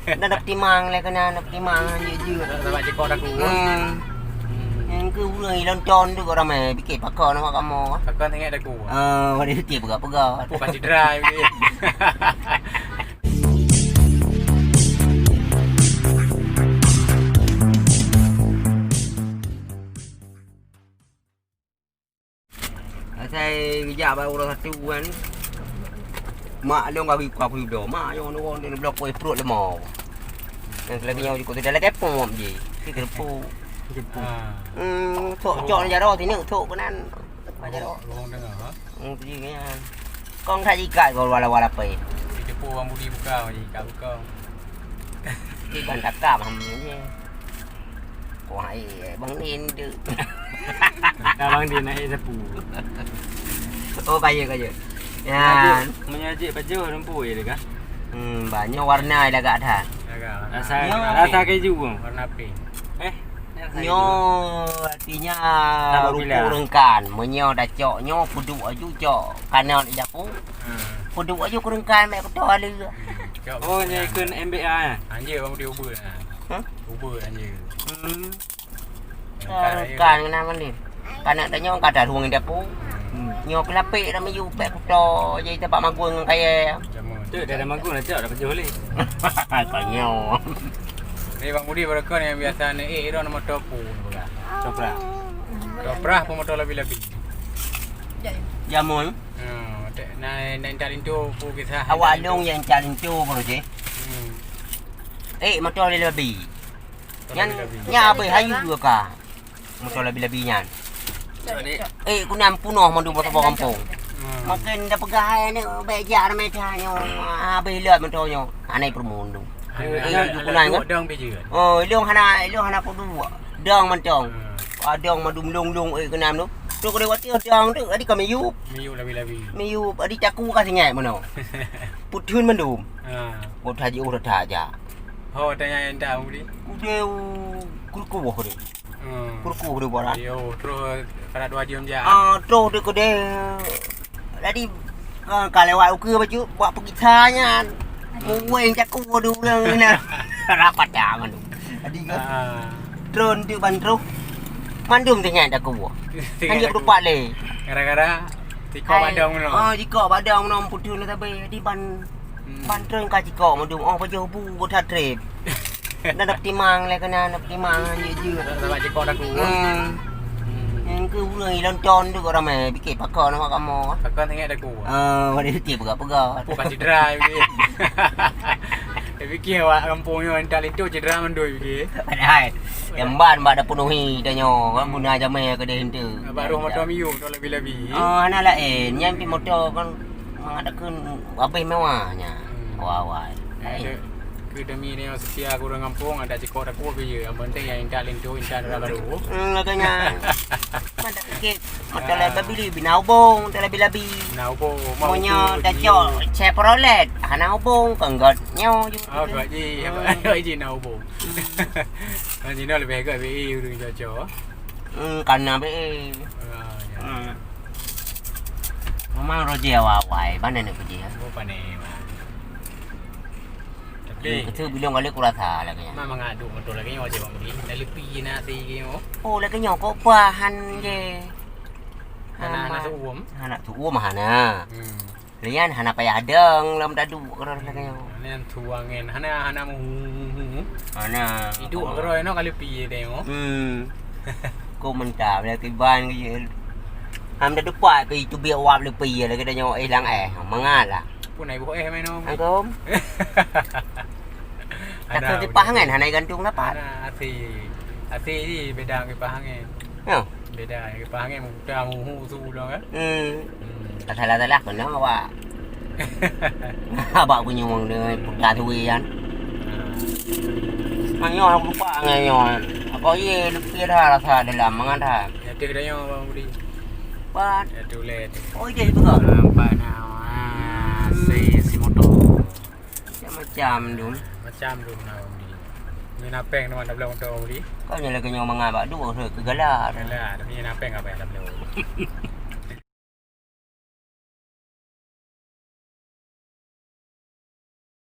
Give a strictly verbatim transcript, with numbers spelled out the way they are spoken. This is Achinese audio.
Dah, dah timang lé keunan, dah timang jeuet-jeuet. Dah, dah cekok daku. Hmm. Hmm. Nyang keu ureueng ilon ton tu kok ramai, pikir pakon awak kamoe. Pakon tengok daku. Ah, pada fikir peugah-peugah. Bukan cedera, ya. Asai geujak bak uroe satu kan. Mak lôn ka geuyue ka peue bloe. Mak nyoe nurun di bloe kueh pruet leumo. Nyang lagèe nyoe jikuk tidak lagèe pom ji. Di geureupu. Ah. Hmm, sok cok jaroe sini sok keunan. Bak jaroe. Lorong tengah, ha? Hmm, tu ji nyan. Kong that jikat kong wala-wala pei. Di depan orang budi buka, jikat buka. Di ban takam ham ni. Kong hai, Bang Din tu. Dah Bang Din naik sapu. Oh, kaya, kaya. Ya. Meunyoe jeuet pajoh, lumpu je dekat. Hmm, banyak warna dah agak dah. Agak. Rasa, nyoe rasa keju. Warna pink. Eh, rasa keju. Nyoe artinya ruku reungkan. Meunyoe dah cok nyoe, peuduek aju cok kanan di dapu. Hmm. Peuduek aju keu reungkan mek kuto ale. Hmm. Oh, nyoe ikut M B A, eh? Anjir, bang, dia uber. Hah? Uber anjir. Hmm. Kan, kan, kenapa ni? Kanak tanya kata ruang dapu. Hmm. Nyoe kelapik dah meyup pek kuto je tempat magun ngon kaya. Tu dah ada magun dah cok dah pajoh leh. Tanya. Ni Bang Budi baru kau yang biasa ni, eh, iro nama topu ni bukan? Copra. Copra apa motor labi-labi? Jamun. Hmm, tak, na, na, tak lintu pu kisah. Awak long yang tak lintu baru je. Hmm. Eh, motor labi-labi. Nyan, nyan abéh hayu dua ka. Motor labi-labi nyan. Eh, kunam punoh mandum motor kampung. Hmm. Makin dah peugah hai ni, baik jak ramai dah nyoe. Abéh lheueh motor nyoe. Anai perumun tu. Hai, eh, hai, ju hai, kunai hai, kan? Dong biji kan? Oh, ilong hana, ilong hana kudu. Dong mantong. Hmm. Ah, dong mandum long-long, eh, kunam tu. Tu kena waktu dong tu, tadi kami yup. Miyup labi-labi. Miyup, tadi caku ka singai mano. Putun mandum. Ha. Oh, thaji, oh, thaja. Ho, tanya yang tak budi. Udah, uh, kurkuh deh. Hmm. Kurkuh deh barang. Yo, terus kada dua jam je. Ah, terus deh kedai. Tadi, ah, ka lewat ukeue baju, buat pegisa nyan. Muweng caku deh urang ni. Rapat dah mandum. Tadi kan. Ah. Drone tu ban terus. Mandum tengah dah kuah. Tengah dah kuah. Hanya lupa leh. Gara-gara tikok badong tu. Ah, tikok badong tu putih tu tapi di ban, hmm, ban drone ka tikok mandum. Oh, pajoh bu buat trip. Dah nak timang leh kena, nak timang je je. Dah nak tikok dah kuah. Hmm. Hmm. Yang ke urang ilon ton tu kok ramai. Bikir pakon awak kamoe. Pakon tengah dah kuah. Ah, pada fikir peugah-peugah. Bukan cedera, bikir. Dia fikir awak kampung nyoe entak linto cedera mandoi bikir. Padahai, nyang ban bak dah penuhi dah nyoe, kan, guna jamé keudeh enteuk. Abang roh motor miyup, motor labi-labi. Oh, hana laén. Nyan pih motor kan mangat takheun habéh mewah nyan. Hmm. Awai-awai. Eh, laén. Dek, keu demi nyoe setia keu ureueng kampung, ada cikok takue keu ye. Yang penting yang entak linto, entak dara baru. Hmm, lagèe nyan. Mantap sikit. Motor labi-labi, bina ubong, motor labi-labi. Bina ubong, mau ukur. Meunyoe dah cok Chevrolet, hana ubong, keu gét nyoe ju. Oh, gét ji, hmm, gét ji na ubong. Hmm. Kan ji na leubeh gét B E ureueng cocok. Hmm, kana B E. Ah, ya. Hmm. Memang roji awai-awai, mana nak pergi ya? Oh, pané, Mak. Tapi, hmm, keu tu bilong kali kurasa lagèe nyan. Mak mangat duek motor lagèe nyoe je, Bang Budi. Dah lepi je na asai lagèe nyoe. Oh, lagèe nyoe kok pahan je. Hana, hana seuuem? Hana seuuem, hana. Hmm. Lian hana payah dong lom tadu keudroe lagèe nyoe. Hana tuang kan. Hana, hana mu. Hana. Idup keudroe nyoe ka lepi tengok. Hmm. Kok mantap, dah kiban ke je. Ham dah depan ke itu biar wap lepi lagèe dah nyoe eh lang eh. Mangat lah. Pun ai boh eh main nyoe. Angkom. Takut kipas angin, hana gantung dapat. Hana asai. Asai je beda kipas angin. Ya. Beda, kipas angin mudah muhu tu dong kan. Hmm. Hmm. Tak salah-salah kena awak. Abak punya orang dia putar tu kan. Ha. Manyoe aku lupa ngai nyoe. Apa ye lupa dah rasa dalam mangat dah. Ya tu dah nyoe Bang Budi. Pat. Ya tu le. Oh, dia juga. Nampak nah. Ah, si, si motor. Macam-macam dum. Macam dum na Bang Budi. Ni napeng teman dah bilang untuk Bang Budi. Kau ni lagi nyoe mangat bak dua ke galak. Galak, tapi ni napeng apa yang dah bilang.